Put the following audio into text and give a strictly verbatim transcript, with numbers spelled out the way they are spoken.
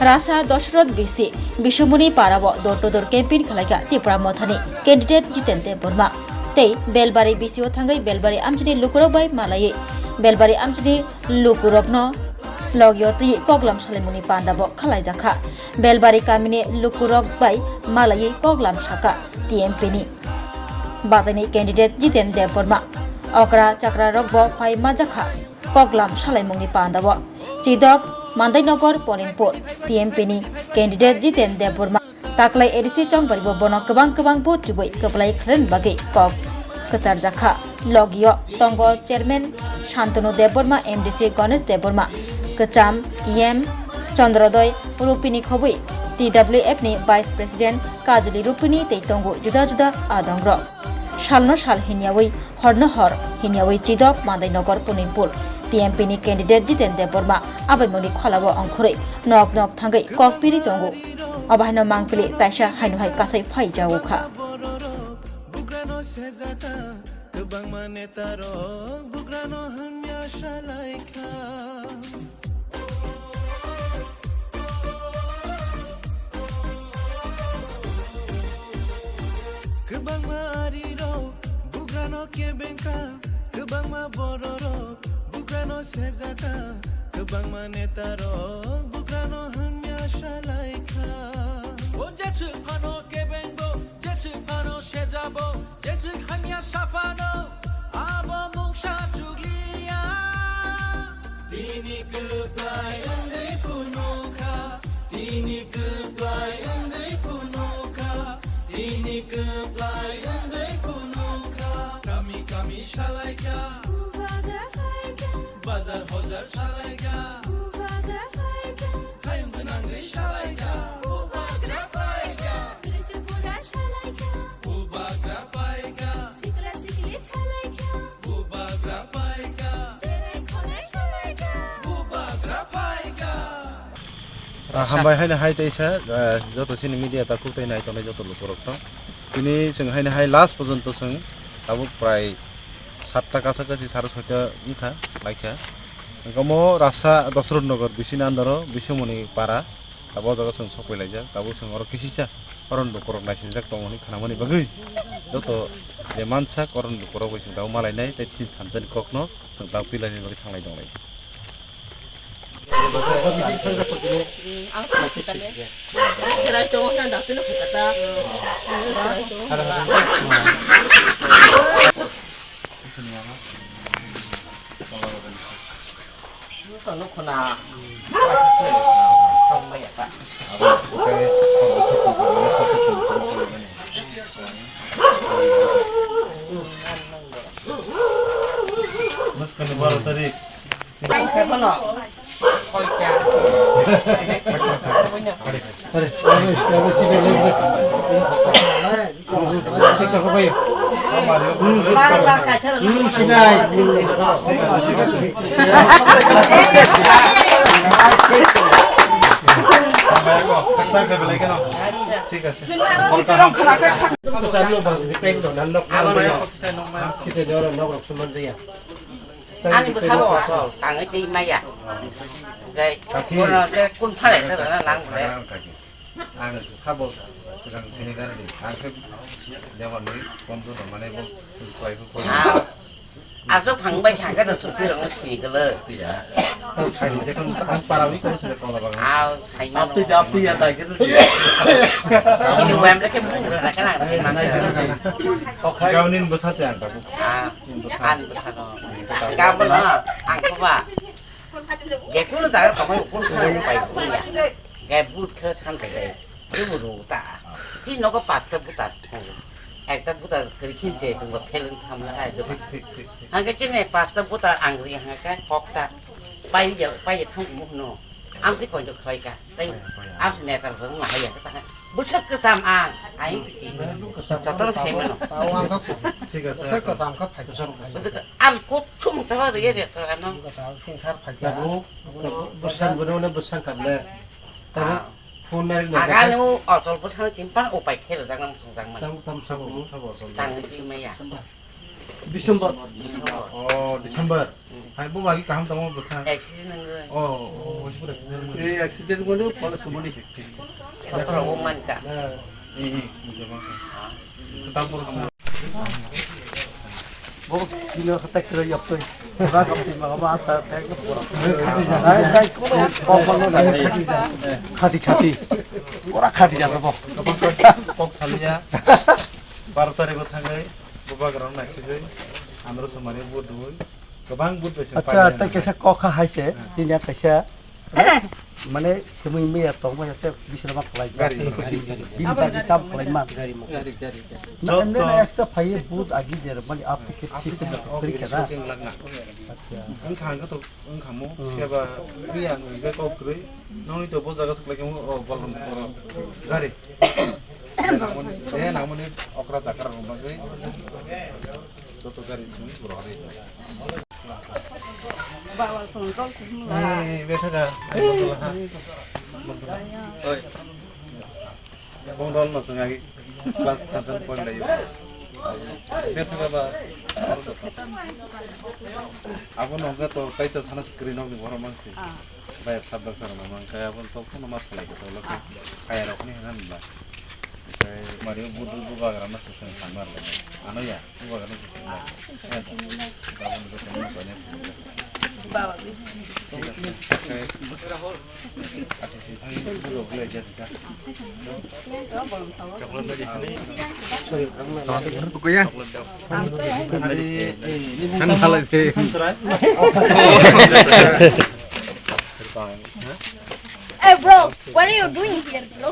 Rasa Dosrot B C, Bisumuni Parao door to door campaign khalaikha Tipra Mothani candidate Jiten Debbarma. Tei Belbari B C o thangwi Belbari amchini lukurok bai malaiwi Belbari amchini lukurokno logio twi koklam salaimungni panda bo khalaijakha. Belbari kamini lukurok bai malaiwi koklam sakha T M P ni bataini candidate Jiten Debbarma. Okra chakra rok bo phai majakha koklam salaimungni panda bo. Chidok, Mandainogor, Poningpur, T M P ni candidate Jiten Debbarma. Taklai A D C chongbari bo bono kwbang kwbang vote rwui kwplai khlaina bagwi kok kwcharjakha. Logio tongo chairman Shantanu Debbarma, M D C Ganesh Debbarma, kwcham E M Chandrodoi Rupini khobwi T W F ni vice president Kajuli Rupini tei tongo juda juda adongrok. Salno sal hinyawi horno hor hinyawi Chidok Mandainogor Poningpur T M P ni candidate Jiten Debbarma abaimungni kholao ongkhorwi nok nok thangwi kok piri tongo. Obo haino mangpili taisa haino hai kasai phai jago kha. Bugrano sejaka, kwbangma netarok bugrano hamya salaikha. Kwbangma arirok bugrano kebengkha, kwbangma bororok bugrano sejaka, kwbangma netarok bugrano hamya salaikha. O jeswk phano kebengo, jeswk phano sejabo, jeswk hamya saphano, abo mungsa chukliya. Tini kwplai wngwi phunukha, tini kwplai wngwi phunukha, tini kwplai wngwi phunukha. Kami kami salaikha, bazar hojar salaikha, hayung gwnangwi salaikha, bubagra phaikha, bubagra phaikha. Sikla sikli salaikha. Bubagra phaikha. Jerai khonai salaikha. Bubagra phaikha. Ah, hambai haino hai teisa, ah, joto chini media takhuk tei nai tongnai joto lukurok tong. Tini chwng haino hai last porjonto chwng tabuk prai satta kacha kachi sare soita wngkha, laikha. Omo rasa Dosrot Nagar bisini andaro Bisumoni Para. Tabuk o jaga chwng sokpailaijak, tabuk chwng oro kisisa. Oron lukurok naisijak tongmani khnamani bagwi joto je mansak oron lukurok bai chwng tabuk malainai tei chini thansa ni kokno chwng tabuk pilaini bagwi thanglai tonglai. Bwskangni baro tarik. Ani bwsabo osol, tangwi twi maya. Gai, kono je kun phare thara nang bre. Ang sabo, sigang sini kan di. Ang se jaman ni kon tu mane bo sukoi ko. Ah. Asok phang bai thang ka sukoi rong sini kele. Pira. Ang para wi ko sini kola bang. Ah, sai ma. Api api ya ta gitu. Ini wem leke mung na kana. Kok hai. Kau nin bwsa se ang ta. Ah, an bwsa no. Gabo no, ang ko ba. Jekunu jaga tongmani ukun khana pai ya. Gai but khe san pai gai. Rubu ru ta. Ti nogo pasta buta thong. Ekta buta kiri khin je thong ba pheleng tham la ai do. Thik, thik, thik, thik. Hangke chini pasta buta ang ri hangke kok ta. Pai ya, pai ya thang mu no. Ang ti konjo khlai ka. Tai as netar rong ma haya ta. Bwswk kwcham ang. Ai. Jotono sai mano. Thik ase. Bwswk kwcham kha phai kwcham. Bwswk ar kuchum thaba riya riya thaba no. Singsar phai ta. Bwswk bwswk kable. Tabu phone nari na. Aganu osol bwswk chimpan upai khel jang nang jang man. Tam tam sabo. Tang chimaya. December. Oh, December. Hai, bo bagi kaham tamo bwsa. Accident nangwi. Oh, oh, oh, sipura accident nangwi. Eh, accident ngono pala sumoni. Kotor o manka. Eh, eh, bujama. Tamo boro sumoni. Bo kino kata kira yaptoi. Ba kapti ma ba sa tek. Hai, hai, kono kok bangno na. Khati, khati. Ora khati jata bo. Kok saliya. Baro tarikh o thangwi bubagrano naisigwi andro somari vote rwwi kwbang vote bai se. Acha, painani tei kaisa kok kha hai se, hmm, tini kaisa, mane, kwmwi miya tongma ya tei bisrama khlai jak. Gari, gari, gari. Bini bagwi tam khlai man. Gari, gari, gari. Na, joto emne na extra phaiye vote agi jer, mane, application system na kwrwi khe na. Acha. Wngkha hwnkhe to wngkha mo, hmm, keba miya wngkhe kok kwrwi, nongni to bo jaga se khlai khe mo, o, Balram Poro gari. Nangmani, eh, nangmani okra chakra rok bagwi joto gari chwng borok ri. Bawa song kok song la. Eh, betha da. Oi. Bong dol no song agi class third sem pori lai. Betha da ba. Abo no ga to tai to sana screen no boro mangsi. Ah. Bayar sabda sar no mang kaya bol to kono mas lai ko to lo. Ah. Kaya rok ni hanan ba. Mario budu bubagra no seseng thamar lai. Ano ya, bubagra no seseng thamar. Baba. Hey bro, what are you doing here, bro?